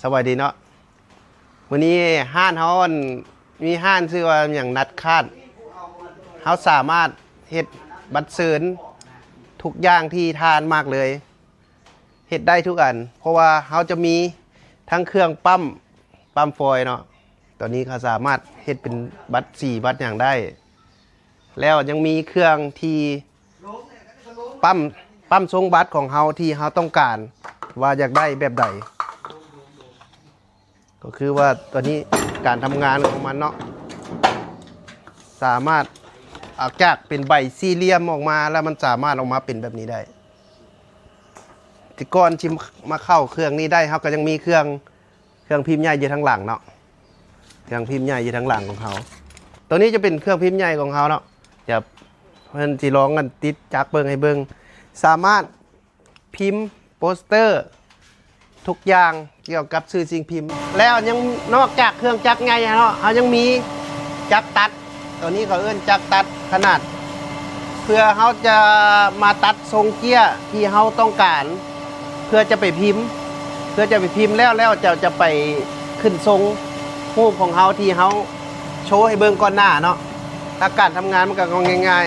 ສະບາຍດີເນາະ ມື້ນີ້ຮ້ານເຮົາ ອັນ ມີຮ້ານຊື່ວ່າຫຍັງ ນັດຄາດ ເຮົາສາມາດເຮັດບັດເຊີນທຸກຢ່າງທີ່ທ່ານມັກເລີຍ ເຮັດໄດ້ທຸກອັນ ເພາະວ່າເຮົາຈະມີທັງເຄື່ອງປ້ຳ ປ້ຳຟອຍເນາະ ຕອນນີ້ເຂົາສາມາດເຮັດເປັນບັດສີບັດຫຍັງໄດ້ ແລ້ວຍັງມີເຄື່ອງທີ່ປ້ຳ ປ້ຳຊົງບັດຂອງເຮົາທີ່ເຮົາຕ້ອງການວ່າຢາກໄດ້ແບບໃດ ກໍຄືວ່າຕອນນີ້ການທຳງານຂອງມັນເນາະ ສາມາດອອກຈາກເປັນໃບສີ່ຫຼ່ຽມອອກມາ ແລ້ວມັນສາມາດອອກມາເປັນແບບນີ້ໄດ້ ແຕ່ກ່ອນທີ່ມາເຂົ້າເຄື່ອງນີ້ໄດ້ ເຮົາກໍຍັງມີເຄື່ອງ ເຄື່ອງພິມໃຫຍ່ຢູ່ທາງຫຼັງເນາະ ເຄື່ອງພິມໃຫຍ່ຢູ່ທາງຫຼັງຂອງເຮົາ ໂຕນີ້ຈະເປັນເຄື່ອງພິມໃຫຍ່ຂອງເຮົາເນາະ ດຽວເພິ່ນຊິລອງອັນຕິດຈັກເບິ່ງໃຫ້ເບິ່ງ ສາມາດພິມໂປສເຕີທຸກຢ່າງກ່ຽວກັບຊື່ສິ່ງພິມ ແລ້ວຍັງນອກຈາກເຄື່ອງຈັກໃຫຍ່ເນາະ ເຮົາຍັງມີຈັກຕັດ ໂຕນີ້ເຂົາເອີ້ນຈັກຕັດຂະໜາດ ເພື່ອເຮົາຈະມາຕັດຊົງເຈ້ຍທີ່ເຮົາຕ້ອງການ ເພື່ອຈະໄປພິມ ເພື່ອຈະໄປພິມແລ້ວ ແລ້ວເຈົ້າຈະໄປຂຶ້ນຊົງຮູບຂອງເຮົາທີ່ເຮົາໂຊໃຫ້ເບິ່ງກ່ອນໜ້າເນາະ ຫຼັກການທຳງານມັນກໍງ່າຍ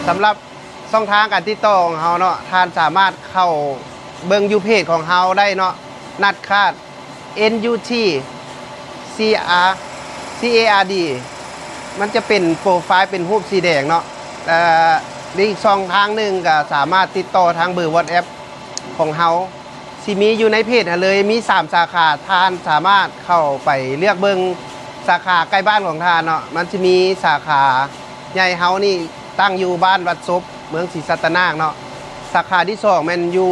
ໆ ສຳລັບຊ່ອງທາງການຕິດຕໍ່ຂອງເຮົາເນາະ ທ່ານສາມາດເຂົ້າເບິ່ງຢູ່ເພຈຂອງເຮົາໄດ້ເນາະ ນັດຄາດ N U T C A R D ມັນຈະເປັນໂປຣໄຟລ໌ເປັນຮູບສີແດງເນາະ ແລະ ອີກຊ່ອງທາງໜຶ່ງກໍສາມາດຕິດຕໍ່ທາງເບີ WhatsApp ຂອງເຮົາ ຊິມີຢູ່ໃນເພຈຫັ້ນເລີຍ ມີສາມສາຂາ ທ່ານສາມາດເຂົ້າໄປເລືອກເບິ່ງສາຂາໃກ້ບ້ານຂອງທ່ານເນາະ ມັນຊິມີສາຂາໃຫຍ່ເຮົານີ້ຕັ້ງຢູ່ບ້ານວັດສົບ ເມືອງສີສັດຕະນາກເນາະ ສາຂາທີສອງແມ່ນຢູ່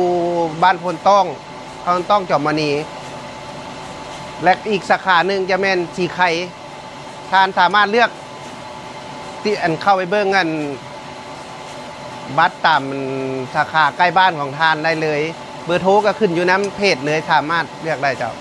ບ້ານໂພນຕ້ອງ ໂພນຕ້ອງ ຈອມມະນີ ແລະ ອີກສາຂາໜຶ່ງຈະແມ່ນສີໄຄ ທ່ານສາມາດເລືອກທີ່ ອັນ ເຂົ້າໄປເບິ່ງ ອັນ ບັດຕາມ ອັນ ສາຂາໃກ້ບ້ານຂອງທ່ານໄດ້ເລີຍ ເບີໂທກໍຂຶ້ນຢູ່ນຳເພຈເລີຍ ສາມາດເລືອກໄດ້ເຈົ້າ.